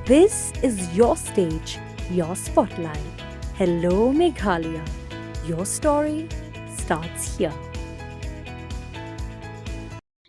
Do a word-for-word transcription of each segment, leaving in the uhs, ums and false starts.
This is your stage, your spotlight. Hello Meghalaya. Your story starts here.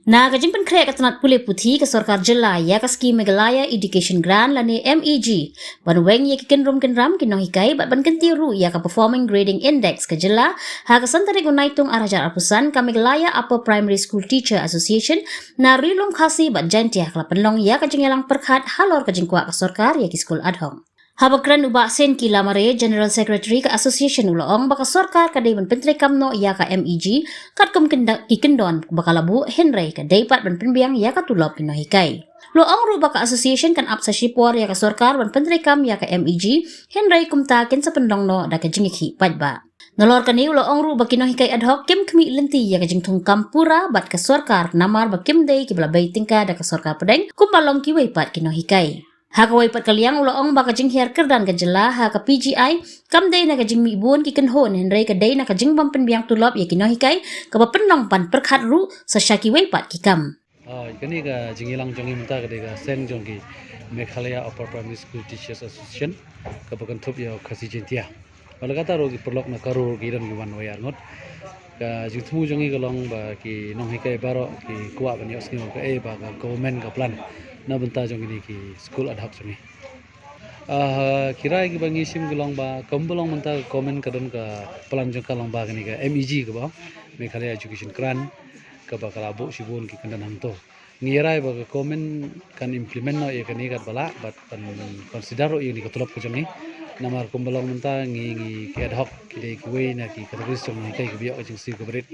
Na ka jingpynkhreh ka tnat pule puthi ka sorkar jylla ïa ka skim Meghalaya Education Grant lane M E G, ban weng ïa ki kynrum kynram ki nonghikai bad ban kyntiew ruh ïa ka Performing Grading Index ka jylla, ha ka san tarik u Naitung ar hajar arphew san, ka Meghalaya Upper Primary School Teacher Association na Ri-lum Khasi bad Jaintia ka la pynlong ïa ka jingïalang pyrkhat halor ka jingkwah ka sorkar ïa ki skul ad hoc. Haba kren u Bah Senki Lamare, General Secretary ka Association, u la ong ba ka sorkar ka dei ban pyntreikam noh ïa ka M E G katkum kynda-, ki kyndon ba ka la buh, hynrei ka dei pat ban pynbiang ïa ka tulop ki nonghikai. U la ong ruh ba ka Association kan ap sa shipor ïa ka sorkar ban pyntreikam ïa ka M E G, hynrei kumta kin sa pynlong noh da ka jingïakhih paidbah. Nalor kane u la ong ruh ba ki nonghikai ad hoc kim khmih lynti ïa ka jingthung kam pura bad ka sorkar namar ba kim dei kiba la bei tyngka da ka sorkar pdeng kumba long kiwei pat ki nonghikai. Ha kawei pat ka liang u la ong ba ka jinghiar kyrdan ka jylla ha ka P G I kam dei na ka jingmih bun ki kynhun, hynrei ka dei na ka jingbym pynbiang tulop ïa ki nonghikai, kaba pynlong ban pyrkhat ruh sa sha kiwei pat ki kam. Ah, kane ka jingïalang jong ngi mynta ka dei ka seng jong ki Meghalaya Upper Primary School Teachers Association, kaba kynthup ïa u Khasi Jaintia. Bad la katta ruh ki paralok na Karur ki don ki wan wei ar ngut. Ka jingthmu jong ngi ka long ba ki nonghikai baroh ki kwah ban ïohsngew kaei ba ka government ka plan na bynta jong kine ki skul ad hoc jong ngi. Ah, ki rai kiba ngi shim ki long ba, kumba long mynta ka government ka don ka plan jong ka long ba kane ka M E G kaba, Meghalaya Education Grant, kaba ka la buh shibun ki kyndon hangto. Ngi rai ba ka government kan implement noh ïa kane katba lah, bad kan consider ruh ïa kane ka tulop ka jong ngi. Namar kumba long mynta ngi, ngi ki ad hoc ki dei kiwei na ki categories jong nonghikai kiba ïoh ka jingsiew kaba rit.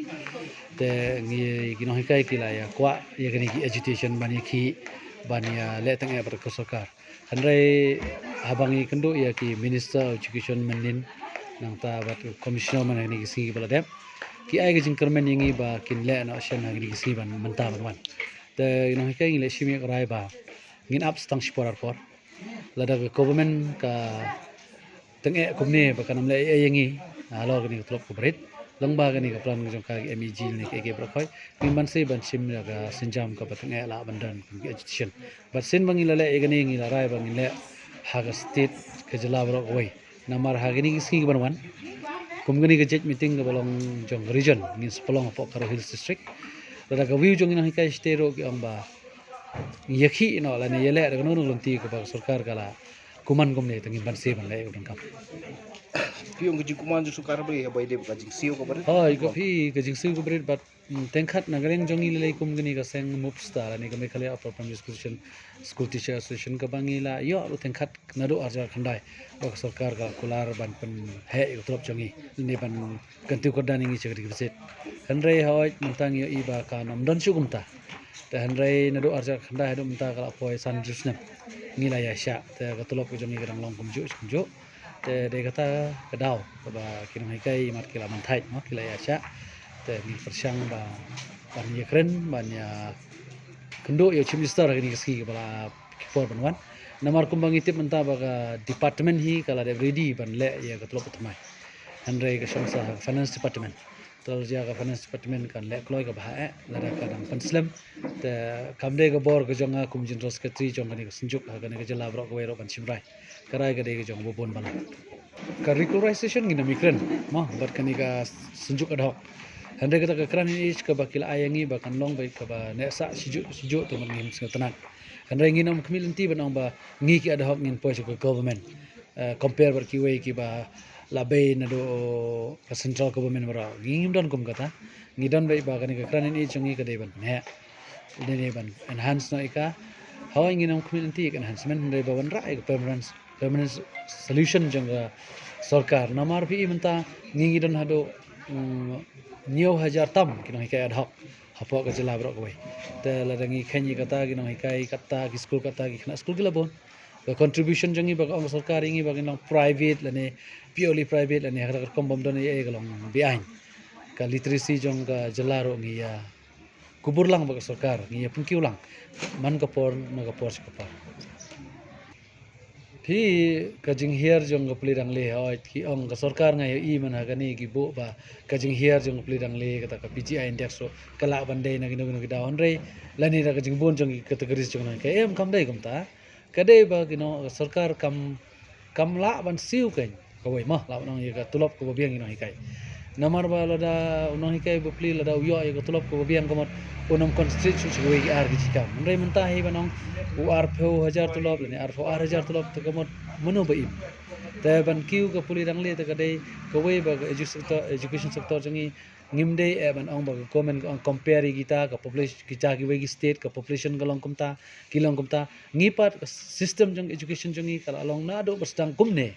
Te ngi ki nonghikai ki la ïa kwah ïa kane ki agitation ban ïakhih, ban ïaleh tyngeh bad ka sorkar. Hynrei haba ngi kynduh ïa ki Minister of Education mynnin, nangta bad Commissioner man ha kine ki sngi kiba la dep, ki ai ka jingkyrmen ïa ngi ba kin leh noh shen ha kine ki sngi ban mynta ban wan. Te nonghikai ngi la shim ïa ka rai ba ngin ap sa tang shipor ar por. Lada ka government ka tyngeh kumne ba kan ym leh ei ei ïa ngi halor kane ka tulop kaba rit, lyngba kane ka plan jong ka M E G ne kaei kaei baroh khoit, ngin banse ban shim ïa ka sienjam kaba tyngeh lah ban don kum ki agitation. Bad sien ba ngi la leh ïa kane ngi la rai ba ngin leh ha ka state ka jylla baroh kawei. Namar ha kine ki sngi kiban wan, kum kane ka jait meeting kaba long jong ka region, ngin sa pynlong hapoh Garo Hills District. Lada ka view jong ki nonghikai shatei ruh ki ong ba ngi ïakhih noh lane ïaleh da kano kano ka lynti kaba ka sorkar ka la kumne kumne, te ngin banse ban leh ïa u donkam. Phi ong ka jingkumne jong sorkar ba ïa ba ïadei bad ka jingsiew kaba rit. Hooid, ka phi ka jingsiew kaba rit bad, mm, teng khat na ka liang jong ngi lei lei kum kane ka seng MUPSTA lane ka Meghalaya Upper Primary School Teacher, School Teacher Association kaba ngi la ïoh ruh teng khat naduh ar hajar khyndai ba ka sorkar ka kular ban pynheh ïa ka tulop jong ngi lane ban kyntiew kyrdan ïa ngi sha ka dei ka basiat. Hynrei hooid mynta ngi ïohi ba kan ym don shuh kumta. Te hynrei naduh ar hajar khyndai haduh mynta ka la poi san hajar snem ngi la ïa shah. Te ka tulop ka jong ngi ka dang long kumjuh kumjuh. Te dei kata ka daw kaba ki nonghikai imat ki la mynthait mo ki la ïa shah. Te ngi pyrshang ba ban ïa kren ban ïa kynduh ïa u Chief Minister ha kine ki sngi kaba la ki por ban wan. Namar kumba ngi tip mynta ba ka department hi ka la dep ready ban leh ïa ka tulop ka thymmai. Hynrei ka shong sa ha ka Finance Department. Te lada jia ka Finance Department kan leh kloi kaba heh, lada ka dang pynslem. Te kam dei ka bor ka jong nga kum General Secretary jong kane ka synjuk ha kane ka jylla baroh kawei ruh ban shim rai. Ka rai ka dei ka jong u babun balang. Ka regularization ngin ym ïa kren mo bad kane ka synjuk ad hoc. Hynrei kata ka grant in aid kaba ki la ai ïa ngi ba kan long ba kaba neh sah shuh shuh te ngin ym sngewtynnat. Hynrei ngin ym khmih lynti ban ong ba ngi ki ad hoc ngin poi sha ka government, eh, compare bad kiwei kiba la bei naduh ka central government baroh. Ngi ngim don kum kata. Ngi don beit ba kane ka grant in aid jong ngi ka dei ban pynheh, dei ban enhance noh ïa ka. Hooid ngin ym khmih lynti ïa ka enhancement, hynrei ba wanrah ïa ka permanent, permanent solution jong ka sorkar. Namar phi i mynta ngi ngi don haduh, mm, hynñiew hajar tam ki nonghikai ad hoc hapoh ka jylla baroh kawei. Te lada ngi kheiñ ïa kata ki nonghikai kata ki skul kata ki khynnah skul ki la bun. Ka contribution jong ngi ba ka ong ka sorkar ïa ngi ba ngin long private lane purely private lane ha kata ka rukom bym don ei ei ka long beaiñ. Ka literacy jong ka jylla ruh ngi ïa kubur lang bad ka sorkar, ngi ïa pynkiew lang man ka por na ka por sha ka por. Phi, ka jinghiar jong ka pule dangle, hooid ki ong ka sorkar nga ïohi man ha kane ki buh ba ka jinghiar jong ka pule dangle kata ka P G I index ruh ka lah ban dei na kino kino ki daw, hynrei lane da ka jingbun jong ki categories jong ngi ka em kam dei kumta. Ka dei ba ki nong, sorkar kam, kam lah ban siew kein kawei mo, lah ban ong ïa ka tulop kaba biang ki nonghikai. Namar ba lada u nonghikai bapli lada u ïoh ïa ka tulop kaba biang ka mut un ym concentrate shuh sha kawei ki ar ki jingkam. Hynrei mynta hi ban ong u arphew hajar tulop lane arphew ar hajar tulop te ka mut mano ba im. Te ban kiew ka pule dang leh te ka dei kawei ba ka edu-, sector, education sector jong ngi ngim dei eh ban ong ba ka government ka ong compare ïa kita ka population kita kiwei ki state ka population ka long kumta, ki long kumta. Ngi pat ka system jong education jong ngi ka la long naduh ba sdang kumne.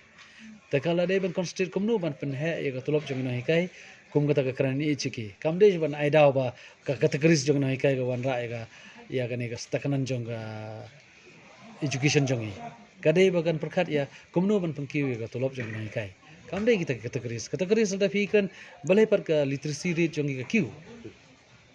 Te ka la dei ban concentrate kumno ban pynheh ïa ka tulop jong ki nonghikai kum kata ka kren ïa ki. Kam dei ban ai daw ba ka categories jong ki nonghikai ka wanrah ïa ka, ïa kane ka stagnant jong ka education jong ngi. Ka dei ba kan pyrkhat ïa kumno ban pynkiew ïa ka tulop jong ki nonghikai. Kam dei kita ki categories. Categories lada phi kren balei pat ka literacy rate jong ngi ka kiew.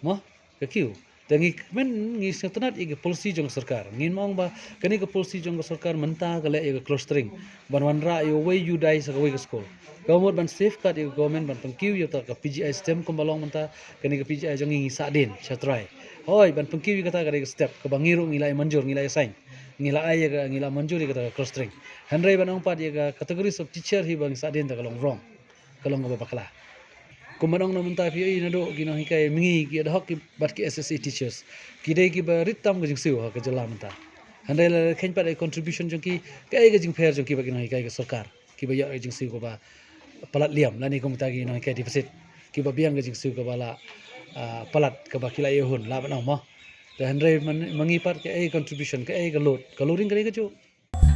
Mo, ka kiew. Te ngi kmen ngi sngewtynnat ïa ka policy jong sorkar. Ngin ong ba kane ka policy jong ka sorkar mynta ka leh ïa ka clustering. Ban wanrah ïa uwei u dei sa kawei ka skul. Ka mut ban safeguard ïa ka government ban pynkiew ïa ka P G I system kumba long mynta, kane ka P G I jong ngi ngi sahdien sha trai. Hoi, ban pynkiew ïa kata ka dei ka step kaba ngi ruh ngi la ïa manjur, ngi la ïa sign. Ngi la ai ïa ka, ngi la manjur ïa kata ka clustering. Hynrei ban ong pat ïa ka categories of teacher hi ba ngi sahdien ta ka long wrong. Ka long kaba bakla. Kum ban ong na mynta phi ïohi naduh ki nonghikai mihngi ki ad hoc ki bad ki S S A teachers. Ki dei kiba rit tam ka jingsiew ha ka jylla mynta. Hynrei lada kheiñ pat ïa ka contribution jong ki, kaei ka jingpher jong ki bad ki nonghikai ka sorkar. Kiba ïoh ka jingsiew kaba palat liam lane kum kita ki nonghikai deficit. Kiba biang ka jingsiew kaba la, ah, palat kaba ki la ïoh hun lah ban ong mo. Te hynrei man, ma ngi pat kaei ka contribution, kaei ka load. Ka loading ka dei kajuh.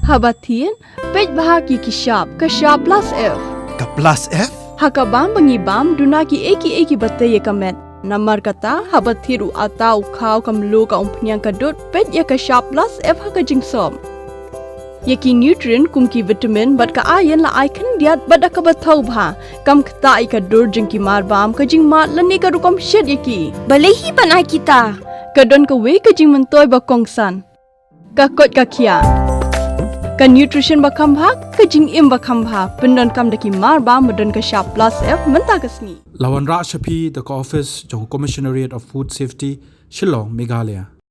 Haba thied, peit bha ïa ki shap, ka shap plus F. Ka plus F? Ha ka bam ba ngi bam, duna kiei kiei kiba tei ïa ka met. Namar kata, haba thied u atta u khaw ka mluh ka umphniang ka dud, peit ïa ka shap plus F ha ka jingsop. Ïa ki nutrient kum ki vitamin bad ka iron la ai khyndiat bad da kaba thaw bha. Kam ktah ïa ka dur jong ki mar bam, ka jingmad lane ka rukom shet ïa ki. Balei hi ban ai kita? Ka don kawei ka jingmyntoi ba kongsan. Ka koit ka khiah. Ka nutrition ba kham bha, ka jingim ba kham bha. Pyndonkam da ki mar bam ba don ka shap plus F mynta ka sngi. La wanrah sha phi da ka office jong Commissionerate of Food Safety, Shillong, Meghalaya.